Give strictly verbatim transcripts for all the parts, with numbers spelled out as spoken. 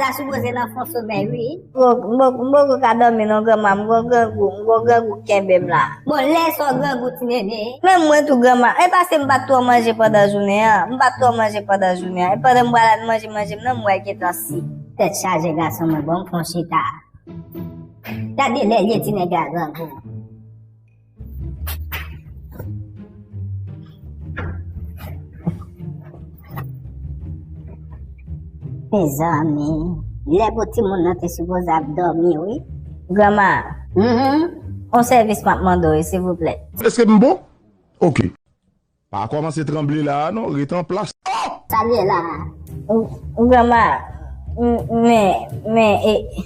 Ta sipoze nan fon somèy, wi. M poko, m poko, m poko ka dòmi non, granma, m gon grangou, m gon grangou k kenbe m la. Bon, lè sa w grangou, ti nene. Menm mwen tou, granma, e paske m pa t twò manje pandan jounen an, m pa t twò manje pandan jounen an, e pandan m pral al manje, manje m nan, m wè l gentan si. Tèt chaje, gason mwen, bon, m fon chita. Gade lè l ye, ti nèg la grangou. Mezanmi, lè pou timoun nan te sipoze ap dòmi, wi. Granma, mhm, yon sèvis m ap mande w, silvouplè. Èske m bon? Ok. Pa kòmanse tranble la a non, ret an plas. Oh! Sa l ye la a? Granma, m-, men, men, e,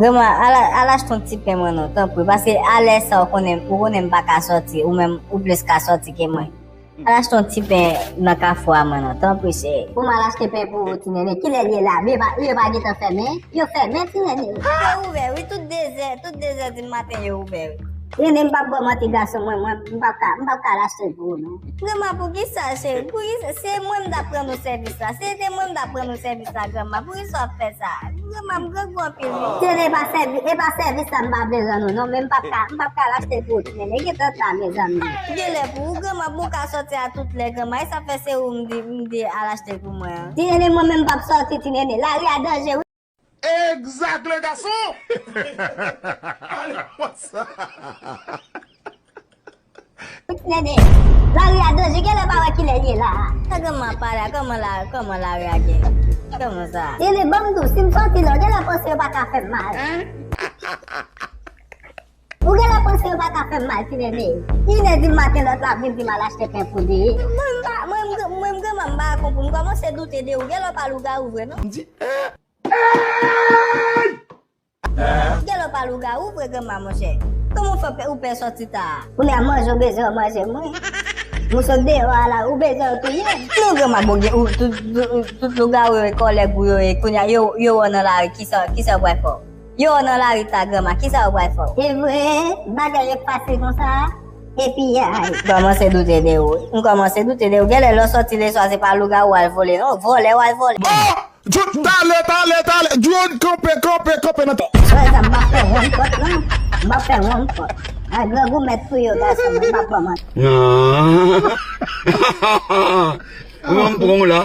granma, al, al achte yon ti pen mwen non, tanpri, paske alè sa w konnen, ou konnen m pa ka sòti, ou menm, ou plis ka sòti ke mwen. Al achte yon ti pen nan kafou a mwen non, tanpri, cheri. Pou m al achte pen pou ou, ti nene, kilè l ye la? Yo pa, yo pa gentan fèmen? Yo fèmen, ti nene. Yo ouvè, wi, tout dezè, tout dezè di maten yo ouvè, wi. Nene, m p ap ba w manti, gason mwen, mwen, m p ap ka, m p ap ka al achte l pou ou non. Granma, poukisa, cheri? Poukisa? Se mwen m t ap rann ou sèvis la. Se te mwen m t ap rann ou sèvis la, granma. Poukisa w ap fè sa? Granma, m grangou anpil, wi. Tene, e pa sèvi-, e pa sèvis la m pa vle rann ou non, men m p ap ka, m p ap ka al achte l pou ou, ti nene. Gentan ta, mezanmi. Genlè pou ou, granma, bon, w ka sòti a tout lè, granma. E sa fè se ou m di, m di al achte l pou mwen an. Ti nene, mwen menm m p ap sòti, ti nene. Lari a danje, wi. Exact, le garçon! Nene, lari a danje, genlè pa wè kilè l ye la. Sa granma pale a, kòman la, kòman lari a gen? Kòman sa? Nene, ban m di w, si m sòti la, genlè panse yo pa ka fè m mal. Ou genlè panse yo pa ka fè m mal, ti nene. Inè di maten lòt la vin di m al achte pen pou li. Mwen, m pa, mwen, mwen, mwen, granma, m pa konprann. M kòmanse doute de ou. Genlè w pa lougawou vre, non? M di, eh! Genlè w pa lougawou vre, granma, monchè. Kòman w fè pè, ou pè sòti ta a? Kounye a manje w bezwen w manje mwen. Mwen sot deyò a la, ou bezwen w touye m. Non, granma, bon, gen, ou, tout, tout, tout lougawou yo e kòlèg ou yo e kounye a, yo, yo wè w nan lari, kisa, kisa w pral fè w? Yo wè w nan lari ta, granma, kisa yo pral fè w? E vre, bagay yo fasil konsa, epi ay. M kòmanse doute de ou, wi. M kòmanse doute de ou. Genlè lè w sòti leswa, se pa lougawou w al vole, non, vòlè w al vole. Oh! Tout talè, talè, talè. Drone, kanpe, kanpe, kanpe nan tè. Frè sa, m p ap fè wonn kòt, non. M p ap fè wonn kòt. Ay, grangou mèt touye w, gason, m p ap kòmanse. Ou menm pran w la.